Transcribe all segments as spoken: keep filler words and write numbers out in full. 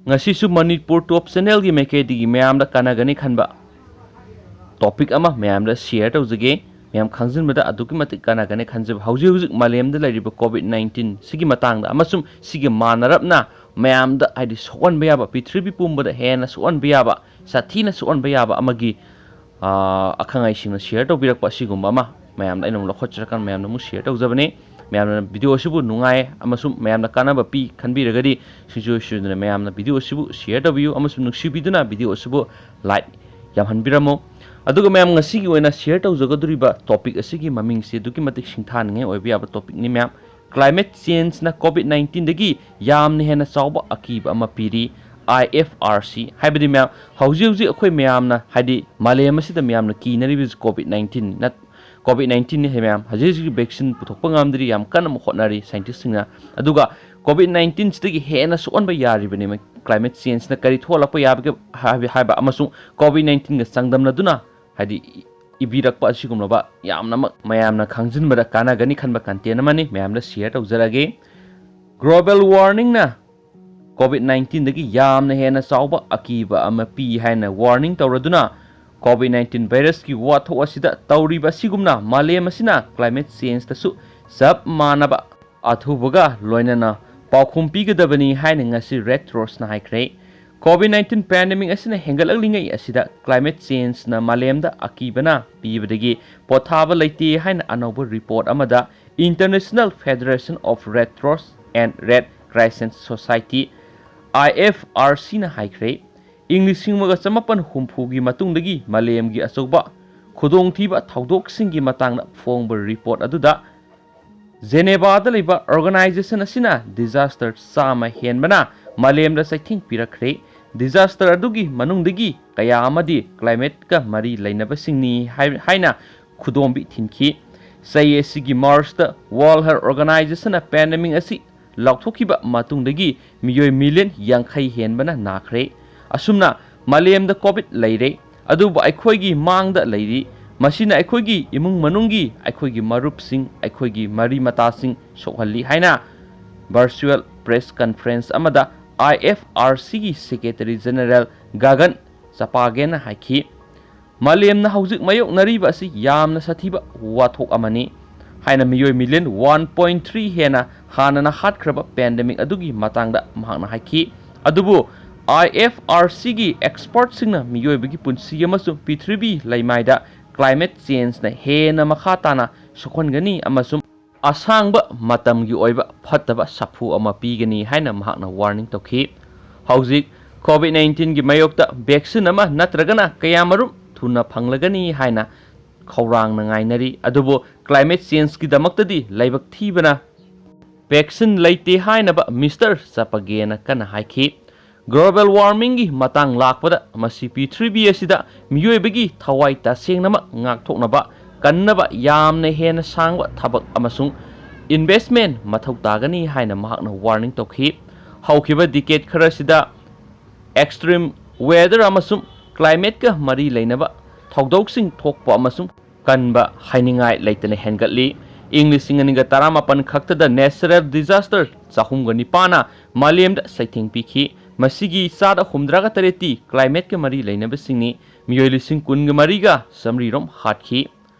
ꯉꯁꯤꯁꯨ ꯃꯅꯤꯄꯨꯔ ꯇꯣꯞ ꯆꯦꯅꯦꯜꯒꯤ ꯃꯥꯏꯀꯩꯗꯒꯤ ꯃꯌꯥꯝꯗ ꯀꯥꯟꯅꯒꯅꯤ ꯈꯟꯕ ꯇꯣꯄꯤꯛ ꯑꯃ ꯃꯌꯥꯝꯗ ꯁꯤꯌꯔ ꯇꯧꯖꯒꯦ꯫ ꯃꯌꯥꯝ ꯈꯪꯖꯤꯟꯕꯗ ꯑꯗꯨꯛꯀꯤ ꯃꯇꯤꯛ ꯀꯥꯟꯅꯒꯅꯤ ꯈꯟꯖꯕ꯫ ꯍꯧꯖꯤꯛ ꯍꯧꯖꯤꯛ ꯃꯥꯂꯦꯝꯗ ꯂꯩꯔꯤꯕ ꯀꯣꯚꯤꯗ ꯅꯥꯏꯟꯇꯤꯟ ꯁꯤꯒꯤ ꯃꯇꯥꯡꯗ ꯑꯃꯁꯨꯡ ꯁꯤꯒꯤ ꯃꯥꯟꯅꯔꯞꯅ ꯃꯌꯥꯝꯗ, ꯍꯥꯏꯗꯤ, ꯁꯣꯛꯍꯟꯕ ꯌꯥꯕ, ꯄ꯭ꯔꯤꯊꯤꯕꯤ ꯄꯨꯝꯕꯗ ꯍꯦꯟꯅ ꯁꯣꯛꯍꯟꯕ ꯌꯥꯕ, ꯁꯥꯊꯤꯅ ꯁꯣꯛꯍꯟꯕ ꯌꯥꯕ ꯑꯃꯒꯤ, ꯑ, ꯑꯈꯪ ꯑꯍꯩꯁꯤꯡꯅ ꯁꯤꯌꯔ ꯇꯧꯕꯤꯔꯛꯄ ꯑꯁꯤꯒꯨꯝꯕ ꯑꯃ ꯃꯌꯥꯝꯗ ꯑꯩꯅ ꯑꯃꯨꯛ ꯂꯧꯈꯠꯆꯔꯀꯥꯟꯗ ꯃꯌꯥꯝꯗ ꯑꯃꯨꯛ ꯁꯤꯌꯔ ꯇꯧꯖꯕꯅꯤ꯫ ꯃꯌꯥꯝꯅ ꯚꯤꯗꯤꯑꯣ ꯑꯁꯤꯕꯨ ꯅꯨꯡꯉꯥꯏ ꯑꯃꯁꯨꯡ ꯃꯌꯥꯝꯅ ꯀꯥꯟꯅꯕ ꯄꯤ ꯈꯟꯕꯤꯔꯒꯗꯤ, ꯁꯨꯡꯁꯣꯏ ꯁꯣꯏꯗꯅ ꯃꯌꯥꯝꯅ ꯚꯤꯗꯤꯑꯣ ꯑꯁꯤꯕꯨ ꯁꯤꯌꯔ ꯇꯧꯕꯤꯌꯨ ꯑꯃꯁꯨꯡ ꯅꯨꯡꯁꯤꯕꯤꯗꯨꯅ ꯚꯤꯗꯤꯑꯣ ꯑꯁꯤꯕꯨ ꯂꯥꯏꯛ ꯌꯥꯝꯍꯟꯕꯤꯔꯝꯃꯨ꯫ ꯑꯗꯨꯒ ꯃꯌꯥꯝ, ꯉꯁꯤꯒꯤ ꯑꯣꯏꯅ ꯁꯤꯌꯔ ꯇꯧꯖꯒꯗꯧꯔꯤꯕ ꯇꯣꯄꯤꯛ ꯑꯁꯤꯒꯤ ꯃꯃꯤꯡꯁꯤ ꯑꯗꯨꯛꯀꯤ ꯃꯇꯤꯛ ꯁꯤꯡꯊꯥꯅꯤꯡꯉꯥꯏ ꯑꯣꯏꯕ ꯌꯥꯕ ꯇꯣꯄꯤꯛꯅꯤ ꯃꯌꯥꯝ꯫ ꯀ꯭ꯂꯥꯏꯃꯦꯠ ꯆꯦꯟꯖꯅ ꯀꯣꯚꯤꯗ ꯅꯥꯏꯟꯇꯤꯟꯗꯒꯤ ꯌꯥꯝꯅ ꯍꯦꯟꯅ ꯆꯥꯎꯕ ꯑꯀꯤꯕ ꯑꯃ ꯄꯤꯔꯤ꯫ ꯑꯥꯏ ꯑꯦꯐ ꯑꯥꯔ ꯁꯤ ꯍꯥꯏꯕꯗꯤ, ꯃꯌꯥꯝ, ꯍꯧꯖꯤꯛ ꯍꯧꯖꯤꯛ ꯑꯩꯈꯣꯏ ꯃꯌꯥꯝꯅ, ꯍꯥꯏꯗꯤ, ꯃꯥꯂꯦꯝ ꯑꯁꯤꯗ ꯃꯌꯥꯝꯅ ꯀꯤꯅꯔꯤꯕꯁꯤ ꯀꯣꯚꯤꯗ ꯅꯥꯏꯟꯇꯤꯟ ꯅꯠ-, ꯀꯣꯚꯤꯗ ꯅꯥꯏꯟꯇꯤꯟꯅꯤ꯫ ꯍꯥꯏ ꯃꯌꯥꯝ, ꯍꯧꯖꯤꯛ ꯍꯧꯖꯤꯛ ꯚꯦꯛꯁꯤꯟ ꯄꯨꯊꯣꯛꯄ ꯉꯝꯗ꯭ꯔꯤ, ꯌꯥꯝ ꯀꯟꯅ ꯑꯃꯨꯛ ꯍꯣꯠꯅꯔꯤ ꯁꯥꯏꯟꯇꯤꯁꯁꯤꯡꯅ꯫ ꯑꯗꯨꯒ ꯀꯣꯚꯤꯗ ꯅꯥꯏꯟꯇꯤꯟꯁꯤꯗꯒꯤ ꯍꯦꯟꯅ ꯁꯣꯛꯍꯟꯕ ꯌꯥꯔꯤꯕꯅꯤ꯫ ꯀ꯭ꯂꯥꯏꯃꯦꯠ ꯆꯦꯟꯖꯅ ꯀꯔꯤ ꯊꯣꯛꯍꯜꯂꯛꯄ ꯌꯥꯕꯒꯦ ꯍꯥꯏꯕ, ꯍꯥꯏꯕ ꯑꯃꯁꯨꯡ ꯀꯣꯚꯤꯗ ꯅꯥꯏꯟꯇꯤꯟꯒ ꯆꯥꯡꯗꯝꯅꯗꯨꯅ, ꯍꯥꯏꯗꯤ, ꯏꯕꯤꯔꯛꯄ ꯑꯁꯤꯒꯨꯝꯂꯕ ꯌꯥꯝꯅꯃꯛ ꯃꯌꯥꯝꯅ ꯈꯪꯖꯤꯟꯕꯗ ꯀꯥꯟꯅꯒꯅꯤ ꯈꯟꯕ ꯀꯟꯇꯦꯟ ꯑꯃꯅꯤ꯫ ꯃꯌꯥꯝꯗ ꯁꯤꯌꯔ ꯇꯧꯖꯔꯒꯦ꯫ ꯒ꯭ꯂꯣꯕꯦꯜ ꯋꯥꯔꯃꯤꯡꯅ ꯀꯣꯚꯤꯗ ꯅꯥꯏꯟꯇꯤꯟꯗꯒꯤ ꯌꯥꯝꯅ ꯍꯦꯟꯅ ꯆꯥꯎꯕ ꯑꯀꯤꯕ ꯑꯃ ꯄꯤ ꯍꯥꯏꯅ ꯋꯥꯔꯅꯤꯡ ꯇꯧꯔꯗꯨꯅ, ꯀꯣꯚꯤꯗ ꯅꯥꯏꯟꯇꯤꯟ ꯚꯥꯏꯔꯁꯀꯤ ꯋꯥꯊꯣꯛ ꯑꯁꯤꯗ ꯇꯧꯔꯤꯕ ꯑꯁꯤꯒꯨꯝꯅ ꯃꯥꯂꯦꯝ ꯑꯁꯤꯅ ꯀ꯭ꯂꯥꯏꯃꯦꯠ ꯆꯦꯟꯖꯇꯁꯨ ꯆꯞ ꯃꯥꯟꯅꯕ ꯑꯊꯨꯕꯒ ꯂꯣꯏꯅꯅ ꯄꯥꯎꯈꯨꯝ ꯄꯤꯒꯗꯕꯅꯤ ꯍꯥꯏꯅ ꯉꯁꯤ ꯔꯦꯗ ꯀ꯭ꯔꯣꯁꯅ ꯍꯥꯏꯈ꯭ꯔꯦ꯫ ꯀꯣꯚꯤꯗ ꯅꯥꯏꯟꯇꯤꯟ ꯄꯦꯟꯗꯦꯃꯤꯛ ꯑꯁꯤꯅ ꯍꯦꯟꯒꯠꯂꯛꯂꯤꯉꯩ ꯑꯁꯤꯗ ꯀ꯭ꯂꯥꯏꯃꯦꯠ ꯆꯦꯟꯖꯅ ꯃꯥꯂꯦꯝꯗ ꯑꯀꯤꯕꯅ ꯄꯤꯕꯗꯒꯤ ꯄꯣꯊꯥꯕ ꯂꯩꯇꯦ ꯍꯥꯏꯅ ꯑꯅꯧꯕ ꯔꯤꯄꯣꯔꯠ ꯑꯃꯗ International Federation of Red Cross and Red Crescent Society, I F R C ꯅ ꯍꯥꯏꯈ꯭ꯔꯦ꯫ ꯏꯪ ꯂꯤꯁꯤꯡ ꯑꯃꯒ ꯆꯃꯥꯄꯟ ꯍꯨꯝꯐꯨꯒꯤ ꯃꯇꯨꯡꯗꯒꯤ ꯃꯥꯂꯦꯝꯒꯤ ꯑꯆꯧꯕ ꯈꯨꯗꯣꯡꯊꯤꯕ ꯊꯧꯗꯣꯛꯁꯤꯡꯒꯤ ꯃꯇꯥꯡꯗ ꯐꯣꯡꯕ ꯔꯤꯄꯣꯔꯠ ꯑꯗꯨꯗ, ꯖꯦꯅꯦꯚꯥꯗ ꯂꯩꯕ ꯑꯣꯔꯒꯅꯥꯏꯖꯦꯁꯟ ꯑꯁꯤꯅ ꯗꯤꯖꯥꯁꯇꯔ ꯆꯥꯝꯃ ꯍꯦꯟꯕꯅ ꯃꯥꯂꯦꯝꯗ ꯆꯩꯊꯦꯡ ꯄꯤꯔꯛꯈ꯭ꯔꯦ꯫ ꯗꯤꯖꯥꯁꯇꯔ ꯑꯗꯨꯒꯤ ꯃꯅꯨꯡꯗꯒꯤ ꯀꯌꯥ ꯑꯃꯗꯤ ꯀ꯭ꯂꯥꯏꯃꯦꯠꯀ ꯃꯔꯤ ꯂꯩꯅꯕꯁꯤꯡꯅꯤ ꯍꯥꯏ-, ꯍꯥꯏꯅ ꯈꯨꯗꯣꯝꯕꯤ ꯊꯤꯟꯈꯤ꯫ ꯆꯍꯤ ꯑꯁꯤꯒꯤ ꯃꯥꯔꯆꯇ ꯋꯥꯔꯜ ꯍꯦꯜꯊ ꯑꯣꯔꯒꯅꯥꯏꯖꯦꯁꯟꯅ ꯄꯦꯟꯗꯦꯃꯤꯛ ꯑꯁꯤ ꯂꯥꯎꯊꯣꯛꯈꯤꯕ ꯃꯇꯨꯡꯗꯒꯤ ꯃꯤꯑꯣꯏ ꯃꯤꯂꯤꯌꯟ ꯌꯥꯡꯈꯩ ꯍꯦꯟꯕꯅ ꯅꯥꯈ꯭ꯔꯦ꯫ ꯑꯁꯨꯝꯅ ꯃꯥꯂꯦꯝꯗ ꯀꯣꯚꯤꯗ ꯂꯩꯔꯦ, ꯑꯗꯨꯕꯨ ꯑꯩꯈꯣꯏꯒꯤ ꯃꯥꯡꯗ ꯂꯩꯔꯤ꯫ ꯃꯁꯤꯅ ꯑꯩꯈꯣꯏꯒꯤ ꯏꯃꯨꯡ ꯃꯅꯨꯡꯒꯤ, ꯑꯩꯈꯣꯏꯒꯤ ꯃꯔꯨꯞꯁꯤꯡ, ꯑꯩꯈꯣꯏꯒꯤ ꯃꯔꯤ ꯃꯇꯥꯁꯤꯡ ꯁꯣꯛꯍꯜꯂꯤ ꯍꯥꯏꯅ ꯚꯔꯆꯨꯋꯦꯜ ꯄ꯭ꯔꯦꯁ ꯀꯟꯐꯔꯦꯟꯁ ꯑꯃꯗ IFRCꯒꯤ Secretary General Gagan Chapagena ꯍꯥꯏꯈꯤ, "ꯃꯥꯂꯦꯝꯅ ꯍꯧꯖꯤꯛ ꯃꯥꯌꯣꯛꯅꯔꯤꯕ ꯑꯁꯤ ꯌꯥꯝꯅ ꯁꯥꯊꯤꯕ ꯋꯥꯊꯣꯛ ꯑꯃꯅꯤ" ꯍꯥꯏꯅ ꯃꯤꯑꯣꯏ million one point three ꯍꯦꯟꯅ ꯍꯥꯟꯅꯅ ꯍꯥꯠꯈ꯭ꯔꯕ pandemic ꯑꯗꯨꯒꯤ ꯃꯇꯥꯡꯗ ꯃꯍꯥꯛꯅ ꯍꯥꯏꯈꯤ꯫ ꯑꯗꯨꯕꯨ IFRCꯒꯤ expertꯁꯤꯡꯅ ꯃꯤꯑꯣꯏꯕꯒꯤ ꯄꯨꯟꯁꯤ ꯑꯃꯁꯨꯡ ꯄ꯭ꯔꯤꯊꯤꯕꯤ ꯂꯩꯃꯥꯏꯗ climate changeꯅ ꯍꯦꯟꯅ ꯃꯈꯥ ꯇꯥꯅ ꯁꯣꯛꯍꯟꯒꯅꯤ ꯑꯃꯁꯨꯡ ꯑꯁꯥꯡꯕ ꯃꯇꯝꯒꯤ ꯑꯣꯏꯕ ꯐꯠꯇꯕ ꯁꯥꯐꯨ ꯑꯃ ꯄꯤꯒꯅꯤ ꯍꯥꯏꯅ ꯃꯍꯥꯛꯅ warning ꯇꯧꯈꯤ꯫ ꯍꯧꯖꯤꯛ COVID nineteenꯒꯤ ꯃꯥꯌꯣꯛꯇ vaccine ꯑꯃ ꯅꯠꯇ꯭ꯔꯒꯅ ꯀꯌꯥꯃꯔꯨꯝ ꯊꯨꯅ ꯐꯪꯂꯒꯅꯤ ꯍꯥꯏꯅ ꯈꯧꯔꯥꯡꯅ ꯉꯥꯏꯅꯔꯤ, ꯑꯗꯨꯕꯨ climate changeꯀꯤꯗꯃꯛꯇꯗꯤ ꯂꯥꯏꯕꯛ ꯊꯤꯕꯅ vaccine ꯂꯩꯇꯦ ꯍꯥꯏꯅꯕ Mister Chapagena ꯀꯟꯅ ꯍꯥꯏꯈꯤ꯫ Global warmingꯒꯤ ꯃꯇꯥꯡ ꯂꯥꯛꯄꯗ, ꯃꯁꯤ ꯄ꯭ꯔꯤꯊꯤꯕꯤ ꯑꯁꯤꯗ ꯃꯤꯑꯣꯏꯕꯒꯤ ꯊꯋꯥꯏ ꯇꯁꯦꯡꯅꯃꯛ ꯉꯥꯛꯊꯣꯛꯅꯕ ꯀꯟꯅꯕ ꯌꯥꯝꯅ ꯍꯦꯟꯅ ꯁꯥꯡꯕ ꯊꯕꯛ ꯑꯃꯁꯨꯡ investment ꯃꯊꯧ ꯇꯥꯒꯅꯤ ꯍꯥꯏꯅ ꯃꯍꯥꯛꯅ warning ꯇꯧꯈꯤ꯫ ꯍꯧꯈꯤꯕ decade ꯈꯔꯁꯤꯗ extreme weather ꯑꯃꯁꯨꯡ climateꯀ ꯃꯔꯤ ꯂꯩꯅꯕ ꯊꯧꯗꯣꯛꯁꯤꯡ ꯊꯣꯛꯄ ꯑꯃꯁꯨꯡ ꯀꯟꯕ ꯍꯥꯏꯅꯤꯡꯉꯥꯏ ꯂꯩꯇꯅ ꯍꯦꯟꯒꯠꯂꯤ꯫ ꯏꯪ ꯂꯤꯁꯤꯡ ꯑꯅꯤꯒ ꯇꯔꯥꯃꯥꯄꯟ ꯈꯛꯇꯗ natural disaster ꯆꯍꯨꯝꯒ ꯅꯤꯄꯥꯟꯅ ꯃꯥꯂꯦꯝꯗ ꯆꯩꯊꯦꯡ ꯄꯤꯈꯤ꯫ ꯃꯁꯤꯒꯤ ꯆꯥꯗ ꯍꯨꯝꯗ꯭ꯔꯥꯒ ꯇꯔꯦꯠꯇꯤ climateꯀ ꯃꯔꯤ ꯂꯩꯅꯕꯁꯤꯡꯅꯤ꯫ ꯃꯤꯑꯣꯏ ꯂꯤꯁꯤꯡ ꯀꯨꯟꯒ ꯃꯔꯤꯒ ꯆꯥꯃꯔꯤꯔꯣꯝ ꯍꯥꯠꯈꯤ꯫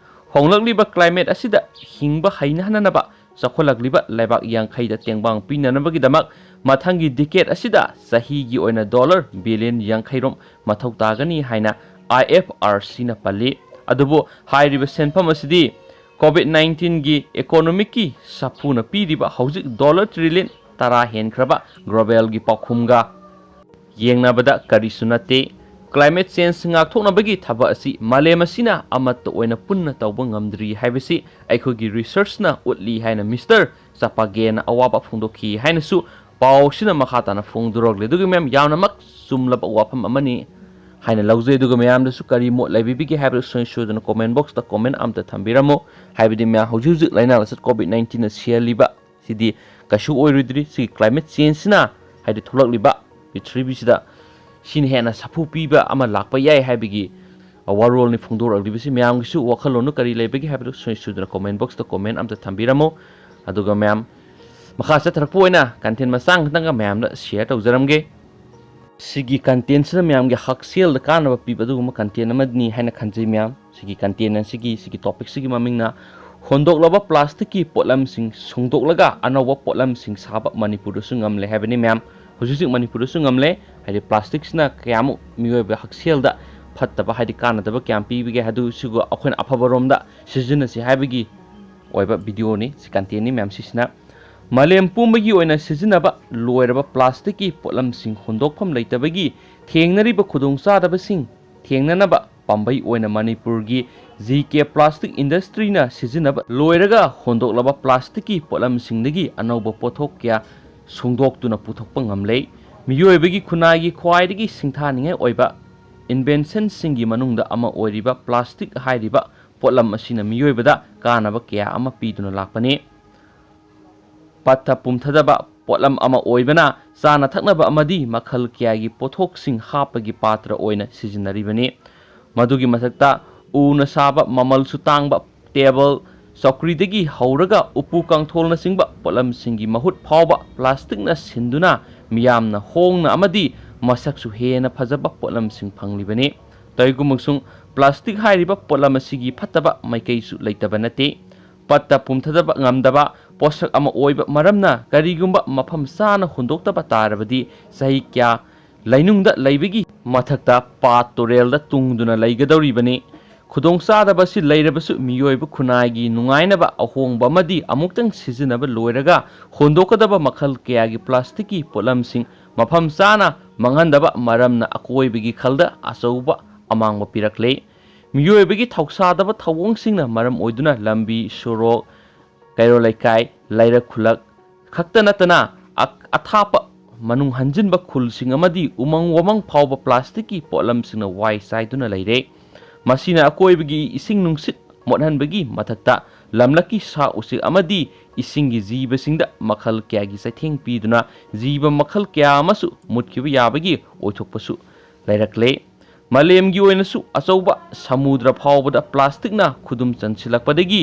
ꯍꯣꯡꯂꯛꯂꯤꯕ climate ꯑꯁꯤꯗ ꯍꯤꯡꯕ ꯍꯩꯅꯍꯟꯅꯕ ꯆꯥꯎꯈꯠꯂꯛꯂꯤꯕ ꯂꯩꯕꯥꯛ ꯌꯥꯡꯈꯩꯗ ꯇꯦꯡꯕꯥꯡ ꯄꯤꯅꯅꯕꯒꯤꯗꯃꯛ ꯃꯊꯪꯒꯤ decade ꯑꯁꯤꯗ ꯆꯍꯤꯒꯤ ꯑꯣꯏꯅ dollar billion ꯌꯥꯡꯈꯩꯔꯣꯝ ꯃꯊꯧ ꯇꯥꯒꯅꯤ ꯍꯥꯏꯅ IFRCꯅ ꯄꯜꯂꯤ꯫ ꯑꯗꯨꯕꯨ ꯍꯥꯏꯔꯤꯕ ꯁꯦꯟꯐꯝ ꯑꯁꯤꯗꯤ COVID nineteenꯒꯤ economicꯀꯤ ꯁꯥꯐꯨꯅ ꯄꯤꯔꯤꯕ ꯍꯧꯖꯤꯛ dollar trillion ꯇꯔꯥ ꯍꯦꯟꯈ꯭ꯔꯕ globalꯒꯤ ꯄꯥꯎꯈꯨꯝꯒ ꯌꯦꯡꯅꯕꯗ ꯀꯔꯤꯁꯨ ꯅꯠꯇꯦ꯫ Climate change ꯉꯥꯛꯊꯣꯛꯅꯕꯒꯤ ꯊꯕꯛ ꯑꯁꯤ ꯃꯥꯂꯦꯝ ꯑꯁꯤꯅ ꯑꯃꯠꯇ ꯑꯣꯏꯅ ꯄꯨꯟꯅ ꯇꯧꯕ ꯉꯝꯗ꯭ꯔꯤ ꯍꯥꯏꯕꯁꯤ ꯑꯩꯈꯣꯏꯒꯤ researchꯅ ꯎꯠꯂꯤ ꯍꯥꯏꯅ Mister Chapagena ꯑꯋꯥꯕ ꯐꯣꯡꯗꯣꯛꯈꯤ ꯍꯥꯏꯅꯁꯨ ꯄꯥꯎꯁꯤꯅ ꯃꯈꯥ ꯇꯥꯅ ꯐꯣꯡꯗꯣꯔꯛꯂꯤ꯫ ꯑꯗꯨꯒ ꯃꯌꯥꯝ, ꯌꯥꯝꯅꯃꯛ ꯆꯨꯝꯂꯕ ꯋꯥꯐꯝ ꯑꯃꯅꯤ ꯍꯥꯏꯅ ꯂꯧꯖꯩ꯫ ꯑꯗꯨꯒ ꯃꯌꯥꯝꯗꯁꯨ ꯀꯔꯤ ꯃꯣꯠ ꯂꯩꯕꯤꯕꯒꯦ ꯍꯥꯏꯕꯗꯨ ꯁꯨꯡꯁꯣꯏ ꯁꯣꯏꯗꯅ comment boxꯇ comment ꯑꯝꯇ ꯊꯝꯕꯤꯔꯝꯃꯨ꯫ ꯍꯥꯏꯕꯗꯤ ꯃꯌꯥꯝ ꯍꯧꯖꯤꯛ ꯍꯧꯖꯤꯛ ꯂꯥꯏꯅꯥ ꯂꯥꯏꯆꯠ COVID nineteenꯅ ꯁꯤꯍꯜꯂꯤꯕ ꯁꯤꯗꯤ ꯀꯩꯁꯨ ꯑꯣꯏꯔꯣꯏꯗ꯭ꯔꯤ꯫ ꯁꯤꯒꯤ climate changeꯁꯤꯅ, ꯍꯥꯏꯗꯤ ꯊꯣꯛꯂꯛꯂꯤꯕ ꯄ꯭ꯔꯤꯊꯤꯕꯤꯁꯤꯗ ꯁꯤꯅ ꯍꯦꯟꯅ ꯁꯥꯐꯨ ꯄꯤꯕ ꯑꯃ ꯂꯥꯛꯄ ꯌꯥꯏ ꯍꯥꯏꯕꯒꯤ ꯋꯥꯔꯣꯜꯅꯤ ꯐꯣꯡꯗꯣꯔꯛꯂꯤꯕꯁꯤ꯫ ꯃꯌꯥꯝꯒꯤꯁꯨ ꯋꯥꯈꯜꯂꯣꯟꯗꯨ ꯀꯔꯤ ꯂꯩꯕꯒꯦ ꯍꯥꯏꯕꯗꯨ ꯁꯨꯡꯁꯣꯏ ꯁꯣꯏꯗꯅ comment boxꯇ comment ꯑꯝꯇ ꯊꯝꯕꯤꯔꯝꯃꯨ꯫ ꯑꯗꯨꯒ ꯃꯌꯥꯝ, ꯃꯈꯥ ꯆꯠꯊꯔꯛꯄ ꯑꯣꯏꯅ content ꯃꯆꯥ ꯈꯛꯇꯪꯒ ꯃꯌꯥꯝꯗ share ꯇꯧꯖꯔꯝꯒꯦ꯫ ꯁꯤꯒꯤ contentꯁꯤꯅ ꯃꯌꯥꯝꯒꯤ ꯍꯛꯁꯦꯜꯗ ꯀꯥꯟꯅꯕ ꯄꯤꯕ ꯑꯗꯨꯒꯨꯝꯕ content ꯑꯃꯅꯤ ꯍꯥꯏꯅ ꯈꯟꯖꯩ ꯃꯌꯥꯝ꯫ ꯁꯤꯒꯤ content ꯑꯁꯤꯒꯤ, ꯁꯤꯒꯤ topicꯁꯤꯒꯤ ꯃꯃꯤꯡꯅ ꯍꯣꯟꯗꯣꯛꯂꯕ plasticꯀꯤ ꯄꯣꯠꯂꯝꯁꯤꯡ ꯁꯨꯡꯗꯣꯛꯂꯒ ꯑꯅꯧꯕ ꯄꯣꯠꯂꯝꯁꯤꯡ ꯁꯥꯕ ꯃꯅꯤꯄꯨꯔꯗꯁꯨ ꯉꯝꯂꯦ ꯍꯥꯏꯕꯅꯤ ꯃꯌꯥꯝ꯫ ꯍꯧꯖꯤꯛ ꯍꯧꯖꯤꯛ ꯃꯅꯤꯄꯨꯔꯗꯁꯨ ꯉꯝꯂꯦ, ꯍꯥꯏꯗꯤ plasticꯁꯤꯅ ꯀꯌꯥꯃꯨꯛ ꯃꯤꯑꯣꯏꯕ ꯍꯛꯁꯦꯜꯗ ꯐꯠꯇꯕ, ꯍꯥꯏꯗꯤ ꯀꯥꯟꯅꯗꯕ ꯀꯌꯥꯝ ꯄꯤꯕꯒꯦ ꯍꯥꯏꯗꯨ ꯁꯤꯒ ꯑꯩꯈꯣꯏꯅ ꯑꯐꯕꯔꯣꯝꯗ ꯁꯤꯖꯤꯟꯅꯁꯤ ꯍꯥꯏꯕꯒꯤ ꯑꯣꯏꯕ videoꯅꯤ꯫ ꯁꯤ contentꯅꯤ ꯃꯌꯥꯝ ꯁꯤꯁꯤꯅ꯫ ꯃꯥꯂꯦꯝ ꯄꯨꯝꯕꯒꯤ ꯑꯣꯏꯅ ꯁꯤꯖꯤꯟꯅꯕ ꯂꯣꯏꯔꯕ plasticꯀꯤ ꯄꯣꯠꯂꯝꯁꯤꯡ ꯍꯨꯟꯗꯣꯛꯐꯝ ꯂꯩꯇꯕꯒꯤ ꯊꯦꯡꯅꯔꯤꯕ ꯈꯨꯗꯣꯡꯆꯥꯗꯕꯁꯤꯡ ꯊꯦꯡꯅꯅꯕ ꯄꯥꯝꯕꯩ ꯑꯣꯏꯅ ꯃꯅꯤꯄꯨꯔꯒꯤ ꯖꯤ ꯀꯦ Plastic Industryꯅ ꯁꯤꯖꯤꯟꯅꯕ ꯂꯣꯏꯔꯒ ꯍꯣꯟꯗꯣꯛꯂꯕ plasticꯀꯤ ꯄꯣꯠꯂꯝꯁꯤꯡꯗꯒꯤ ꯑꯅꯧꯕ ꯄꯣꯠꯊꯣꯛ ꯀꯌꯥ ꯁꯨꯡꯗꯣꯛꯇꯨꯅ ꯄꯨꯊꯣꯛꯄ ꯉꯝꯂꯦ꯫ ꯃꯤꯑꯣꯏꯕꯒꯤ ꯈꯨꯟꯅꯥꯏꯒꯤ ꯈ꯭ꯋꯥꯏꯗꯒꯤ ꯁꯤꯡꯊꯥꯅꯤꯡꯉꯥꯏ ꯑꯣꯏꯕ inventionꯁꯤꯡꯒꯤ ꯃꯅꯨꯡꯗ ꯑꯃ ꯑꯣꯏꯔꯤꯕ plastic ꯍꯥꯏꯔꯤꯕ ꯄꯣꯠꯂꯝ ꯑꯁꯤꯅ ꯃꯤꯑꯣꯏꯕꯗ ꯀꯥꯟꯅꯕ ꯀꯌꯥ ꯑꯃ ꯄꯤꯗꯨꯅ ꯂꯥꯛꯄꯅꯤ꯫ ꯄꯠꯊ ꯄꯨꯝꯊꯗꯕ ꯄꯣꯠꯂꯝ ꯑꯃ ꯑꯣꯏꯕꯅ ꯆꯥꯅ ꯊꯛꯅꯕ ꯑꯃꯗꯤ ꯃꯈꯜ ꯀꯌꯥꯒꯤ ꯄꯣꯠꯊꯣꯛꯁꯤꯡ ꯍꯥꯞꯄꯒꯤ ꯄꯥꯇ꯭ꯔ ꯑꯣꯏꯅ ꯁꯤꯖꯤꯟꯅꯔꯤꯕꯅꯤ꯫ ꯃꯗꯨꯒꯤ ꯃꯊꯛꯇ ꯎꯅ ꯁꯥꯕ ꯃꯃꯜꯁꯨ ꯇꯥꯡꯕ table, ꯆꯧꯀ꯭ꯔꯤꯗꯒꯤ ꯍꯧꯔꯒ ꯎꯄꯨ ꯀꯥꯡꯊꯣꯜꯅꯆꯤꯡꯕ ꯄꯣꯠꯂꯝꯁꯤꯡꯒꯤ ꯃꯍꯨꯠ ꯐꯥꯎꯕ plasticꯅ ꯁꯤꯟꯗꯨꯅ ꯃꯤꯌꯥꯝꯅ ꯍꯣꯡꯅ ꯑꯃꯗꯤ ꯃꯁꯛꯁꯨ ꯍꯦꯟꯅ ꯐꯖꯕ ꯄꯣꯠꯂꯝꯁꯤꯡ ꯐꯪꯂꯤꯕꯅꯤ꯫ ꯇꯧꯏꯒꯨꯝꯕꯁꯨꯡ plastic ꯍꯥꯏꯔꯤꯕ ꯄꯣꯠꯂꯝ ꯑꯁꯤꯒꯤ ꯐꯠꯇꯕ ꯃꯥꯏꯀꯩꯁꯨ ꯂꯩꯇꯕ ꯅꯠꯇꯦ꯫ ꯄꯠꯇ ꯄꯨꯝꯊꯗꯕ ꯉꯝꯗꯕ ꯄꯣꯠꯁꯛ ꯑꯃ ꯑꯣꯏꯕ ꯃꯔꯝꯅ ꯀꯔꯤꯒꯨꯝꯕ ꯃꯐꯝ ꯆꯥꯅ ꯍꯨꯟꯗꯣꯛꯇꯕ ꯇꯥꯔꯕꯗꯤ ꯆꯍꯤ ꯀꯌꯥ ꯂꯩꯅꯨꯡꯗ ꯂꯩꯕꯒꯤ ꯃꯊꯛꯇ ꯄꯥꯠ ꯇꯨꯔꯦꯜꯗ ꯇꯨꯡꯗꯨꯅ ꯂꯩꯒꯗꯧꯔꯤꯕꯅꯤ꯫ ꯈꯨꯗꯣꯡꯆꯥꯗꯕ ꯑꯁꯤ ꯂꯩꯔꯕꯁꯨ ꯃꯤꯑꯣꯏꯕ ꯈꯨꯟꯅꯥꯏꯒꯤ ꯅꯨꯡꯉꯥꯏꯅꯕ ꯑꯍꯣꯡꯕ ꯑꯃꯗꯤ ꯑꯃꯨꯛꯇꯪ ꯁꯤꯖꯤꯟꯅꯕ ꯂꯣꯏꯔꯒ ꯍꯣꯟꯗꯣꯛꯀꯗꯕ ꯃꯈꯜ ꯀꯌꯥꯒꯤ plasticꯀꯤ ꯄꯣꯠꯂꯝꯁꯤꯡ ꯃꯐꯝ ꯆꯥꯅ ꯃꯥꯡꯍꯟꯗꯕ ꯃꯔꯝꯅ ꯑꯀꯣꯏꯕꯒꯤ ꯈꯜꯗ ꯑꯆꯧꯕ ꯑꯃꯥꯡꯕ ꯄꯤꯔꯛꯂꯦ꯫ ꯃꯤꯑꯣꯏꯕꯒꯤ ꯊꯧꯁꯥꯗꯕ ꯊꯧꯑꯣꯡꯁꯤꯡꯅ ꯃꯔꯝ ꯑꯣꯏꯗꯨꯅ ꯂꯝꯕꯤ, ꯁꯣꯔꯣꯛ, ꯀꯩꯔꯣꯜ ꯂꯩꯀꯥꯏ, ꯂꯩꯔꯛ ꯈꯨꯜꯂꯛ ꯈꯛꯇ ꯅꯠꯇꯅ ꯑ-, ꯑꯊꯥꯞꯄ ꯃꯅꯨꯡ ꯍꯟꯖꯤꯟꯕ ꯈꯨꯜꯁꯤꯡ ꯑꯃꯗꯤ ꯎꯃꯪ ꯋꯥꯃꯪ ꯐꯥꯎꯕ plasticꯀꯤ ꯄꯣꯠꯂꯝꯁꯤꯡꯅ ꯋꯥꯏ ꯆꯥꯏꯗꯨꯅ ꯂꯩꯔꯦ꯫ ꯃꯁꯤꯅ ꯑꯀꯣꯏꯕꯒꯤ ꯏꯁꯤꯡ ꯅꯨꯡꯁꯤꯠ ꯃꯣꯠꯍꯟꯕꯒꯤ ꯃꯊꯛꯇ ꯂꯝꯂꯛꯀꯤ ꯁꯥ ꯎꯆꯦꯛ ꯑꯃꯗꯤ ꯏꯁꯤꯡꯒꯤ ꯖꯤꯕꯁꯤꯡꯗ ꯃꯈꯜ ꯀꯌꯥꯒꯤ ꯆꯩꯊꯦꯡ ꯄꯤꯗꯨꯅ ꯖꯤꯕ ꯃꯈꯜ ꯀꯌꯥ ꯑꯃꯁꯨ ꯃꯨꯠꯈꯤꯕ ꯌꯥꯕꯒꯤ ꯑꯣꯏꯊꯣꯛꯄꯁꯨ ꯂꯩꯔꯛꯂꯦ꯫ ꯃꯥꯂꯦꯝꯒꯤ ꯑꯣꯏꯅꯁꯨ ꯑꯆꯧꯕ ꯁꯃꯨꯗ꯭ꯔ ꯐꯥꯎꯕꯗ plasticꯅ ꯈꯨꯗꯨꯝ ꯆꯟꯁꯤꯜꯂꯛꯄꯗꯒꯤ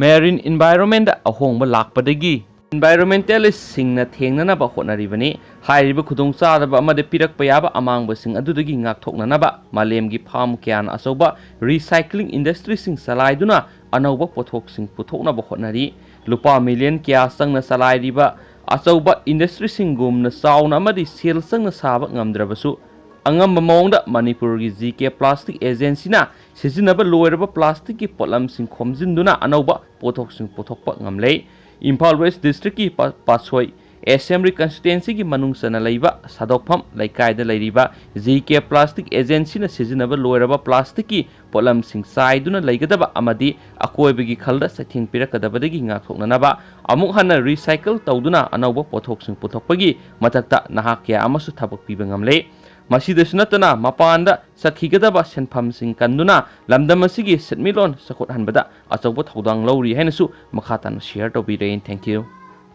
marine environmentꯗ ꯑꯍꯣꯡꯕ ꯂꯥꯛꯄꯗꯒꯤ Environmentalistꯁꯤꯡꯅ ꯊꯦꯡꯅꯅꯕ ꯍꯣꯠꯅꯔꯤꯕꯅꯤ꯫ ꯍꯥꯏꯔꯤꯕ ꯈꯨꯗꯣꯡꯆꯥꯗꯕ ꯑꯃꯗ ꯄꯤꯔꯛꯄ ꯌꯥꯕ ꯑꯃꯥꯡꯕꯁꯤꯡ ꯑꯗꯨꯗꯒꯤ ꯉꯥꯛꯊꯣꯛꯅꯅꯕ ꯃꯥꯂꯦꯝꯒꯤ ꯐꯥꯝ ꯀꯌꯥꯅ ꯑꯆꯧꯕ recycling industryꯁꯤꯡ ꯆꯂꯥꯏꯗꯨꯅ ꯑꯅꯧꯕ ꯄꯣꯠꯊꯣꯛꯁꯤꯡ ꯄꯨꯊꯣꯛꯅꯕ ꯍꯣꯠꯅꯔꯤ꯫ ꯂꯨꯄꯥ ꯃꯤꯂꯤꯌꯟ ꯀꯌꯥ ꯆꯪꯅ ꯆꯂꯥꯏꯔꯤꯕ ꯑꯆꯧꯕ industryꯁꯤꯡꯒꯨꯝꯅ ꯆꯥꯎꯅ ꯑꯃꯗꯤ ꯁꯦꯜ ꯆꯪꯅ ꯁꯥꯕ ꯉꯝꯗ꯭ꯔꯕꯁꯨ, ꯑꯉꯝꯕ ꯃꯑꯣꯡꯗ ꯃꯅꯤꯄꯨꯔꯒꯤ ꯖꯤ ꯀꯦ Plastic Agencyꯅ ꯁꯤꯖꯤꯟꯅꯕ ꯂꯣꯏꯔꯕ plasticꯀꯤ ꯄꯣꯠꯂꯝꯁꯤꯡ ꯈꯣꯝꯖꯤꯟꯗꯨꯅ ꯑꯅꯧꯕ ꯄꯣꯠꯊꯣꯛꯁꯤꯡ ꯄꯨꯊꯣꯛꯄ ꯉꯝꯂꯦ꯫ ꯏꯝꯐꯥꯜ West Districtꯀꯤ ꯄ-, ꯄꯥꯠꯁꯣꯏ Assembly Constituencyꯒꯤ ꯃꯅꯨꯡ ꯆꯟꯅ ꯂꯩꯕ ꯁꯥꯗꯣꯛꯐꯝ ꯂꯩꯀꯥꯏꯗ ꯂꯩꯔꯤꯕ ꯖꯤ ꯀꯦ Plastic Agencyꯅ ꯁꯤꯖꯤꯟꯅꯕ ꯂꯣꯏꯔꯕ plasticꯀꯤ ꯄꯣꯠꯂꯝꯁꯤꯡ ꯆꯥꯏꯗꯨꯅ ꯂꯩꯒꯗꯕ ꯑꯃꯗꯤ ꯑꯀꯣꯏꯕꯒꯤ ꯈꯜꯗ ꯆꯩꯊꯦꯡ ꯄꯤꯔꯛꯀꯗꯕꯗꯒꯤ ꯉꯥꯛꯊꯣꯛꯅꯅꯕ ꯑꯃꯨꯛ ꯍꯟꯅ recycle ꯇꯧꯗꯨꯅ ꯑꯅꯧꯕ ꯄꯣꯠꯊꯣꯛꯁꯤꯡ ꯄꯨꯊꯣꯛꯄꯒꯤ ꯃꯊꯛꯇ ꯅꯍꯥ ꯀꯌꯥ ꯑꯃꯁꯨ ꯊꯕꯛ ꯄꯤꯕ ꯉꯝꯂꯦ꯫ ꯃꯁꯤꯗꯁꯨ ꯅꯠꯇꯅ ꯃꯄꯥꯟꯗ ꯆꯠꯈꯤꯒꯗꯕ ꯁꯦꯟꯐꯝꯁꯤꯡ ꯀꯟꯗꯨꯅ ꯂꯝꯗꯝ ꯑꯁꯤꯒꯤ ꯁꯦꯟꯃꯤꯠꯂꯣꯟ ꯆꯥꯎꯈꯠꯍꯟꯕꯗ ꯑꯆꯧꯕ ꯊꯧꯗꯥꯡ ꯂꯧꯔꯤ ꯍꯥꯏꯅꯁꯨ ꯃꯈꯥ ꯇꯥꯅ share ꯇꯧꯕꯤꯔꯦ꯫ Thank you꯫